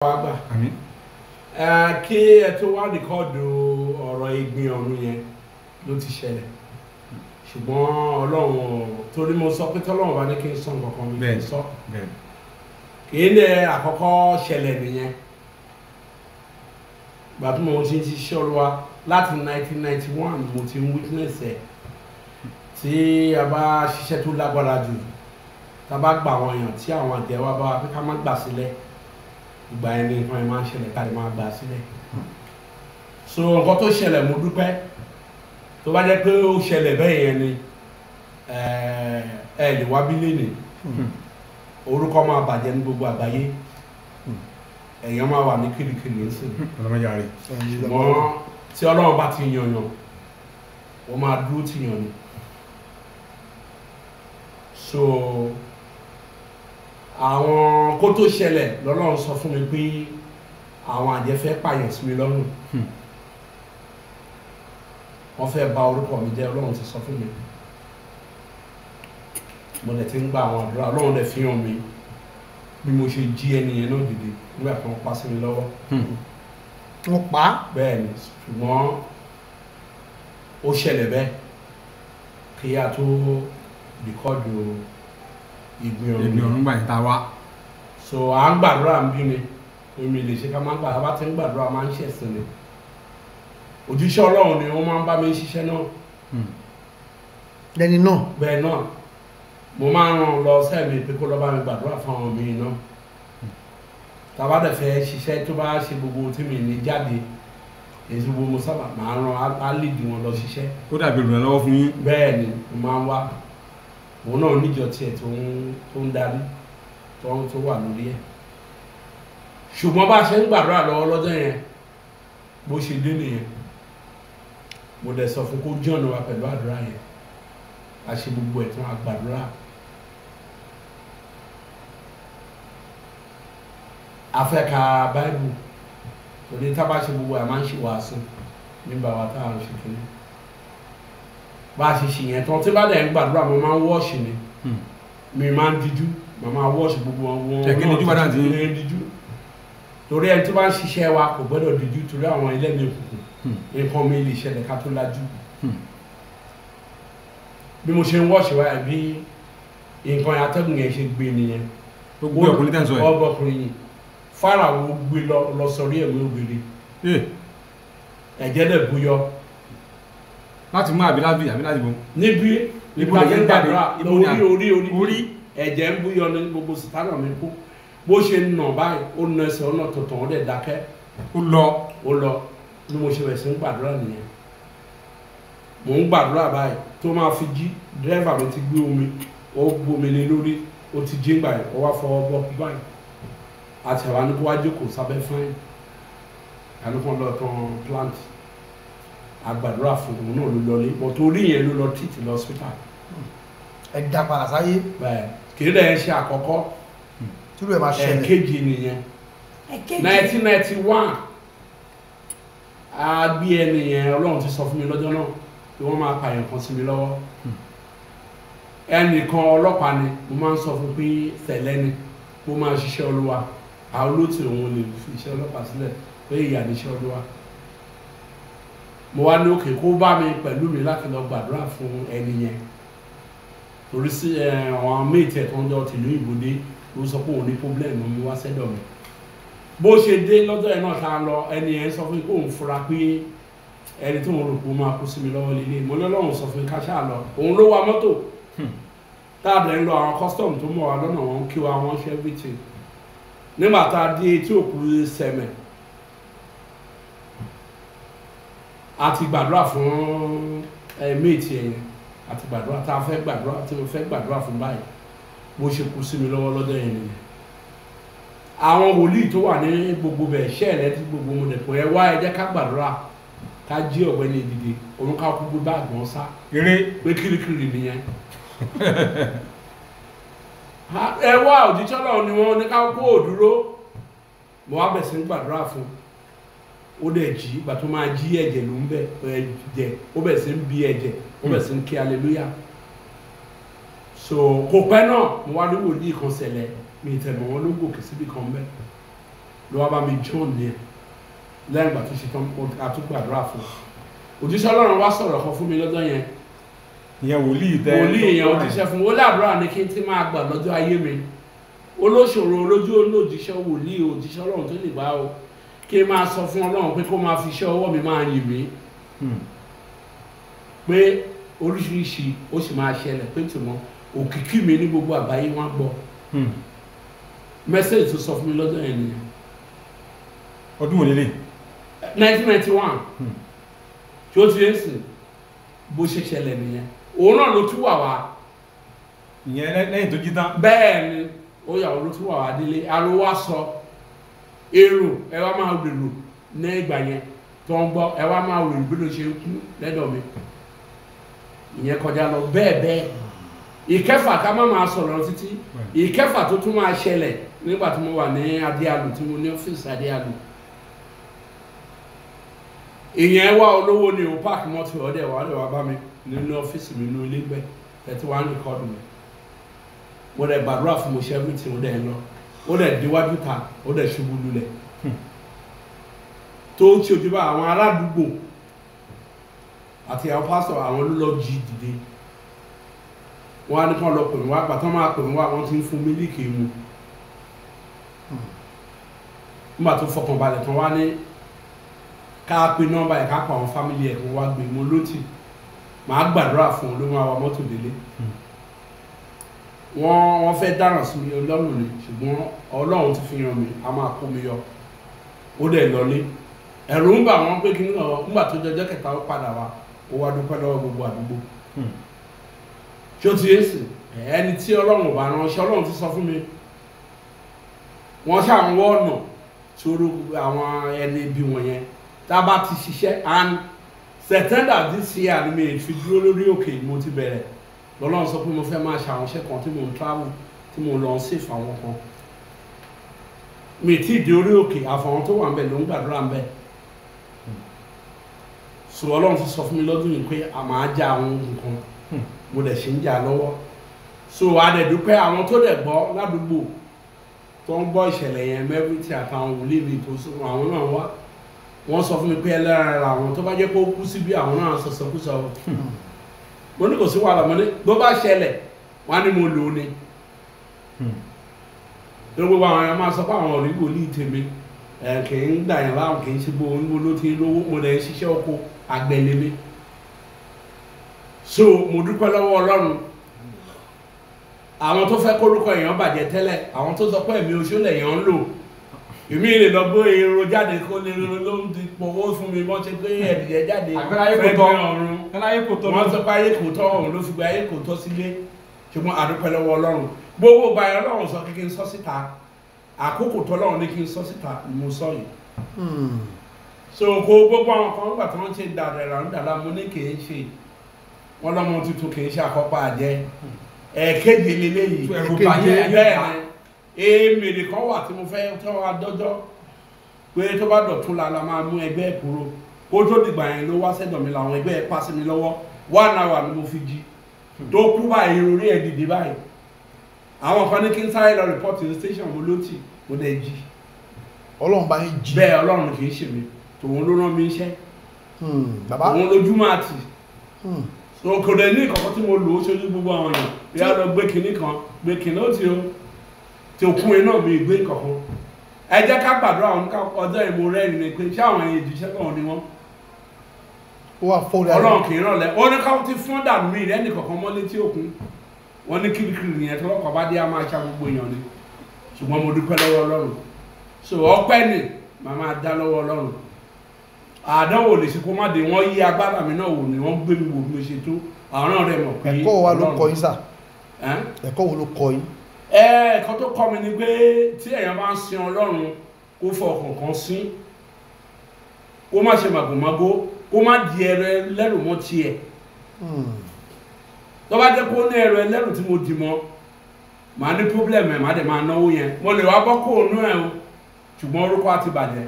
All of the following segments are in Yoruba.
Wá gbà. Àmín. Ẹ kí ẹ tó wá rìkọ́ọ̀dù ọ̀rọ̀ ìgbìn ọ̀run yẹn ló ti ṣẹlẹ̀, ṣùgbọ́n Ọlọ́run, torí mo sọ pé tọ́lọ́run bá ní kí n sọ nǹkan kan mi kì í sọ. Kì í ní àkọ́kọ́ ṣẹlẹ̀ nìyẹn. Ìgbà tí mo ti ń ṣiṣẹ́ Olúwa láti 1991, mo ti ń witness ẹ̀. Tí a bá ṣiṣẹ́ tó lágbára jù, tá a bá gba àwọn èèyàn tí àwọn àjẹ́ wa bá wa pé ká má gbà sílẹ̀, ìgbà yẹn ni nǹkan yẹn máa ń ṣẹlẹ̀, ká lè máa gbà sílẹ̀. So nǹkan tó ṣẹlẹ̀, mo dúpẹ́. Tó bá jẹ́ pé ó ṣẹlẹ̀ bẹ́ẹ̀ yẹn ni, ẹ lè wá bí lénìí, orúkọ máa bàjẹ́ ní gbogbo àgbáyé, èèyàn máa wà ní kirikiri nísìnyí. Ọlọ́mọdé àárẹ̀. Ṣùgbọ́n tí Ọlọ́run bá ti yànyàn, ó máa dúró tì yàn ni. So àwọn kó tó ṣẹlẹ̀, lọ́lọ́run sọ fún mi pé àwọn àjẹ́ fẹ́ pààyàn sí mi lọ́rùn, wọ́n fẹ́ bà orúkọ mi jẹ́. Ọlọ́run ti sọ fún mi, mo dẹ̀ ti ń gba àwọn àdúrà. Ọlọ́run dẹ̀ fi hàn mi bí mo ṣe jí ẹni yẹn náà dìde nígbà tí wọ́n pa sí mi lọ́wọ́. Wọ́n pa á? Bẹ́ẹ̀ ni, ṣùgbọ́n ó ṣẹlẹ̀ bẹ́ẹ̀ kí a tó record ìgbìn ọ̀run. Ìgbìn ọ̀run gbà yẹn tá a wá. So à ń gbàdúrà ń bí ni omi lè ṣe ká máa ń gbà. Bá ti ń gbàdúrà, máa ń ṣẹ̀sìn ni. Òjíṣẹ́ Ọlọ́run ni wọ́n máa ń bá mi ṣiṣẹ́ náà. Lẹ́ni náà? Bẹ́ẹ̀ náà, mo máa ń ràn lọ sẹ́mi pé kó lọ bá mi gbàdúrà fún àwọn mi náà. Tá a bá dẹ̀ fẹ́ ṣiṣẹ́, tó bá ṣe gbogbo tí mi ní jáde, èyí tí gbogbo mo sábà máa ń ràn á lìdí wọn lọ ṣiṣẹ́. Ó dàbí olùrànlọ́wọ́ fún yín. Bẹ́ẹ̀ ni, mo máa ń wá òun náà níjọ tiẹ̀ tó ń darí, tó wà lórí ẹ̀. Ṣùgbọ́n bá a ṣe ń gbàdúrà lọ́wọ́ lọ́jọ́ yẹn, bó ṣe dé nìyẹn. Mo dẹ̀ sọ fún kó jọ̀nà wa pẹ̀lú àdúrà yẹn. A ṣe gbogbo ẹ̀ tán, a gbàdúrà, a fẹ́ ka báìbù, torí tá a bá ṣe gbogbo ẹ̀, a máa ń ṣe wàásù nígbà wa tá à ń ṣe kínní. Bá a ṣe ṣe yẹn tán, tí bá dẹ̀ ń gbàdúrà, mo máa ń wash ni. Mi máa ń díjú, màá máa wash gbogbo wọn. Ẹ kí ni díjú bá dáhùn sí? Ní díjú, torí ẹni tó bá ń ṣiṣẹ́ wa kò gbọ́dọ̀ díjú, torí àwọn ẹlẹ́mìí òkùnkùn, nǹkan mi lè ṣẹlẹ̀ ká tó lajú. Bí mo ṣe ń wash wáyà, bí nǹkan atẹ́gùn yẹn ṣe gbé nìyẹn. Ó gbé ọkùnrin tẹ́ ń sọ yìí? Ọgbọkùnrin yìí, Fáráò gbé lọ lọ sọrí ẹ̀mí ògiri. Ẹ̀jẹ̀ dẹ̀ búyọ. Láti mú àbí láti àbí láti bò? Níbí. Ibo lè ń jáde? Ibo ni? Orí, orí, orí. Orí? Ẹ̀jẹ̀ ń búyọ ní gbogbo sìtánà mi kú. Bó ṣe nà báyìí, ó nà ẹsẹ̀ ọ̀nà tuntun, ó dẹ̀ dákẹ́. Ó lọ? Ó lọ. Bí mo ṣe bẹ̀rẹ̀ sí ń gbàdúrà nìyẹn. Mò ń gbàdúrà báyìí, tó máa fi jí, dírẹ́fà mi ti gbé omi, ó gbomi lé lórí. Ó ti jí ńgbà yẹn, ó wá fọwọ́ bọ́ báyìí. Àti àwọn àníkó wá jókòó sábẹ́ fáìn, àníkó lọ tán plant, àgbàdúrà fún òun náà, ló lọlé bọ̀. Torí yẹn ló lọ títì lọ hospital. Ẹ dá padà sáyé? Bẹ́ẹ̀, kì í dẹ̀ ṣe àkọ́kọ́. Tírú ẹ̀ máa ṣẹlẹ̀. Ẹ̀ẹ̀kejì nìyẹn. Ẹ̀kejì. 1991, a gbé ẹni yẹn. Ọlọ́run ti sọ fún mi lọ́jọ́ náà pé wọ́n máa pààyàn kan sí mi lọ́wọ́. Ẹnìkan ọlọ́pàá ni. Mo máa ń sọ fún pé tẹ̀lẹ́ ni mo máa ṣiṣẹ́ Olúwa, àwọn olóòtú òun lè fi iṣẹ́ ọlọ́pàá sílẹ̀, pé ìyà níṣẹ́ Olúwa. Mo wá ní òkè kó bá mi pẹ̀lú mi láti lọ gbàdúrà fún ẹni yẹn, torí sí àwọn méètì ẹ̀ tó ń jọ tìlú ìbòdé ló sọ pé òun ní problem, mi wá sẹ́dọ̀ mi. Bó ṣe dé lọ́jọ́ yẹn náà tá a lọ, ẹni yẹn sọ fún mi pé òun fura pé ẹni tó ń rò pé ó máa kú sí mi lọ́wọ́ lélẹ̀. Mo ní Ọlọ́run sọ fún mi ká ṣáà lọ. Òun ló wa mọ́tò tá a dẹ̀ ń lọ. Àwọn custom tó mọ̀ wá lọ́nà, wọn kí wa, wọ́n ṣe everything. Nígbà tá a dé etí òkú sẹ̀mẹ̀, a ti gbàdúrà fún ẹ méètì ẹ yẹn, a ti gbàdúrà tá a fẹ́ gbàdúrà, tí mo fẹ́ gbàdúrà fún báyìí, bó ṣe kú sí mi lọ́wọ́ lọ́jọ́ yẹn nìyẹn. Àwọn wòlíì tó wà ní gbogbo bẹ̀ ṣẹ́ẹ̀lẹ́ tí gbogbo mo dẹ̀ pọ̀, ẹ wá, ẹ jẹ́ ká gbàdúrà, ká jí ọ̀gbẹ́ni dìde. Òun ká kú gbé báàgì wọn sá. Eré. Pé kirikiri nìyẹn. Ẹ wá, òjíṣẹ́ Ọlọ́run ni wọ́n ní ká kó òdúró. Mo wá bẹ̀ sí ń gbàdúrà fún, ó dẹ̀ jí. Ìgbà tó máa jí, ẹ̀jẹ̀ ló ń bẹ̀, ẹ̀jẹ̀. Ó bẹ̀ sí ń bí ẹ̀jẹ̀, ó bẹ̀ sí ń kí hallelujah. So kò pẹ́ náà, mo wá ní wòlíì kan ṣẹlẹ̀ mi tẹ̀mọ̀ wọn ló gòkè síbi kan bẹ́ẹ̀. Ló wá bá mi john ní ẹ lẹ́yìn ìgbà tó ṣe tán, a tún gbàdúrà fún un. Òjíṣẹ́ Ọlọ́run wá sọ̀rọ̀ kan fún mi lọ́jọ́ yẹn. Ìyẹn wòlíì tẹ. Wòlíì yẹn, òjíṣẹ́ fún ó làdúrà ní kí n ti máa gbà lọ́jọ́ ayé mi. Olóṣòro olójú olójíṣẹ́ wòlíì, òjíṣẹ́ Ọlọ́run tó lè gbà ó, kí n máa sọ fún Ọlọ́run pé kó máa fi iṣẹ́ ọwọ́ mi máa yìn mí, pé oríṣiríṣi ó sì máa ṣẹlẹ̀, pé tìmọ̀ òkìkí mi ní gbogbo àgbáyé wọn gbọ́. Message tó sọ fún mi lọ́jọ́ yẹn nìyẹn. Ọdún wo lélẹ̀? 1991. Tí ó ti ń sìn bó ṣe ṣẹlẹ̀ nìyẹn, òun náà ló tún wà wá. Ìyẹn lẹ́yìn tó jí tán. Bẹ́ẹ̀ ni, ó yà wọ́n ló tún wà wá délé. Aró wá sọ èrò ẹ wá máa rèrò ní ìgbà yẹn tó ń gbọ́, ẹ wá máa rèrò bí ló ṣe ń kú lẹ́dọ̀ mi. Ìyẹn kọjá lọ bẹ́ẹ̀ bẹ́ẹ̀. Ìkẹfà, ká má máa sọ̀rọ̀ lọ títí, ìkẹfà tó tún máa ṣẹlẹ̀ nígbà tí mo wà ní Adéalù, tí mo ní ọ́fíìsì Adéalù. Ìyẹn wá olówó ni o, park mọ́tò, ọ̀dẹ̀ wà ọ̀dẹ̀ wà bá mi nínú ọ́fíìsì mi nínú ilé gbẹ tẹ̀tí wà ní record mi. Mo dẹ̀ gbàdúrà fún, mo ṣe everything, ó dẹ̀ ń lọ, ó dẹ̀ déwájú ta, ó dẹ̀ ṣubú lulẹ̀ tó ń ṣe ojú bá àwọn aládùúgbò àti àwọn pásítọ̀, àwọn ló lọ jí dìde. Wọ́n á ní kán lọ pè mí wá. Pàtó máa pè mí wá, wọ́n ti ń fún mílíkì mu. Nígbà tó fọkàn balẹ̀ tán, wá ní ká pe nọ́mbà ẹ̀, ká pa àwọn family ẹ̀ kó wá gbé. Mo lótì, màá gbàdúrà fún un, ló máa wa mọ́tò délé. Wọ́n fẹ́ dáràn sí mi ọlọ́run ni, ṣùgbọ́n Ọlọ́run ti fi hàn mí, a máa kó mi yọ. Ó dẹ̀ lọlé, ẹ̀rù ń bà wọ́n pé kí ní ọ̀. Nígbà tó jọjọ́ kẹta, ó padà wá, ó wá dúpẹ́ lọ́wọ́ gbogbo àdúgbò. Ṣé ó ti yé sìn? Ẹni tí Ọlọ́run ò bá ránṣẹ́, Ọlọ́run ti sọ fún mi, wọ́n ṣàwọn ọ̀nà sórí àwọn ẹni ibi wọ̀nyẹn tá a bá ti ṣiṣẹ́. And September this year ni mi fi dúró lórí òkè, mo ti bẹ̀rẹ̀ lọ́lọ́run sọ pé mo fẹ́ máa ṣe àwọn iṣẹ́ kan tí mo ń travel, tí mo lọ ń sèfù àwọn kan. Mi tí ì dé orí òkè, àfọwọ́n tó wà ń bẹ̀ ló ń gbàdúrà ń bẹ̀. So Ọlọ́run ti sọ fún mi lọ́dún yìí pé a máa já àwọn nǹkan, mo dẹ̀ ṣe ń jà lọ́wọ́. So a dẹ̀ dúpẹ́, àwọn tó dẹ̀ gbọ́ ládùúgbò tó ń gbọ́ ìṣẹ̀lẹ̀ yẹn mẹ́rìntì àtàwọn wòlíì mi tó sọ, àwọn náà wá, wọ́n sọ fún mi pé ẹlẹ́ran àwọn tó bá jẹ́ pé ó kú síbí, àwọn náà sọ̀sọ̀kúsọ. Mo ní kò sí wàhálà. Mo ní bó bá ṣẹlẹ̀, wọ́n á ní mo lò ó ni. Torí gbogbo àwọn èèyàn máa sọ pé àwọn ọ̀rí wòlíì tèmi ẹ̀ kì í gbà yàn láwọn, kì í ṣe gbogbo ló ti lówó. Mo dẹ̀ ń ṣiṣẹ́ oko, àgbẹ̀ lèmi. So mo dúpẹ́ lọ́wọ́ Ọlọ́run. Àwọn tó fẹ́ kórúkọ èèyàn bàjẹ́ tẹ́lẹ̀, àwọn tó sọ pé ẹ̀mí oṣó lèèyàn ń lò, èmi lè lọ gbé èrò jáde kó lè ló ń di pọ̀wó fún mi, wọ́n ṣe gbé ẹ̀dìyẹ jáde. Àgbẹ̀láyé kò fẹ́ tọ́. gbé ọ̀run. Àgbẹ̀láyé kò tọ́. Wọ́n sọ pé ayé kò tọ́, òun ló fi gbé ayé kò tọ́ sílé, ṣùgbọ́n àdúpẹ́ lọ́wọ́ Ọlọ́run. Gbogbo ìgbà yẹn, Ọlọ́run sọ kí n sọ síta. Àkókò tọ́lọ́run ní kí n sọ síta ni mo sọ yìí. So kó gbogbo àwọn kan nígbà tí wọ́n ṣe dàdàrà ń dàda, mo ní kì í ṣe wọ́n lọ́mọ tuntun, kì í ṣe àkọ́pọ̀ àjẹ́ ẹ̀ẹ́kejì lélẹ́yìí. Ẹ̀rù bàyẹ̀. Bẹ́ẹ̀ ni, èmèrè kan wà tí mo fẹ́ tọ́ wa dọ́jọ́ pé tó bá dọ̀tún la máa mú ẹgbẹ́ ẹ̀ kúrò. Kó tó dìgbà yẹn ló wá sẹ́dọ̀ mi, làwọn ẹgbẹ́ ẹ̀ pa sí mi lọ́wọ́. 1 hour ni mo fi jí tó kú báyìí, orí ẹ̀ dìde báyìí. Àwọn kan ní kí n sáré lọ report ní station. Mo ló tì, mo dẹ̀ jí. Ọlọ́run bá yín jí. Bẹ́ẹ̀, Ọlọ́run kì í ṣe mi, tòun ló rán mi iṣẹ́. Bàbá. Òun lójú máa tì. So kò dẹ̀ ní ìkọ̀kọ̀ tí mo lò ó ṣojú gbogbo àwọn èèyàn bí a lọ gbé kinní kan, gbé kinní ó ti o tí òkun iná mi gbé kankan. Ẹ jẹ́ ká gbàdúrà àwọn ká ọjọ́ ìmọ̀ rẹ̀ ni pé ṣé àwọn èèyàn ìjíṣẹ́ náà ni wọ́n. Ó wà fọ́ọ̀rẹ́. Ọlọ́run kì í rànlẹ́. Ó ní ká ti fún dànù mí rẹ́ nìkọ̀kan mọ́ létí òkun. Wọ́n ní kirikiri yẹn tọ́lọ́kọ̀ bá dé, á máa ṣa gbogbo èèyàn ni. Ṣùgbọ́n mo dúpẹ́ lọ́wọ́ Ọlọ́run. So ọpẹ́ ni màá máa dá lọ́wọ́ Ọlọ́run. Àdánwò lè ṣe kó má dé. Wọ́n yí agbára mi náà wò ni, wọ́n gbé mi wò bí mo ṣe tó. Àwọn náà rẹ̀ mọ̀ pé Ẹ̀kọ́ wa ló Ọlọ́run- kọ yín sà? Ẹ́n? Ẹ̀kọ́ wo ló kọ yín? Ẹ ẹ̀kọ́ tó kọ́ mi ni pé tí èèyàn bá ń sin Ọlọ́run, kó fọkàn kan sí, kó má ṣe màgòmágó, kó má di ẹrọ ẹlẹ́rù mọ́ tiẹ̀. Tó bá jẹ́ kó ní ẹrọ ẹlẹ́rù tí mo dì mọ́, màá ní problem ẹ̀, màá dẹ̀ máa náwó yẹn, mo lè wá bọ́ kó ònú ẹ̀ o, ṣùgbọ́n orúkọ á ti bàjẹ́.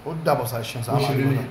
Ó dàbọ̀ sà, ṣe sà. Bó ṣe rí nìyẹn.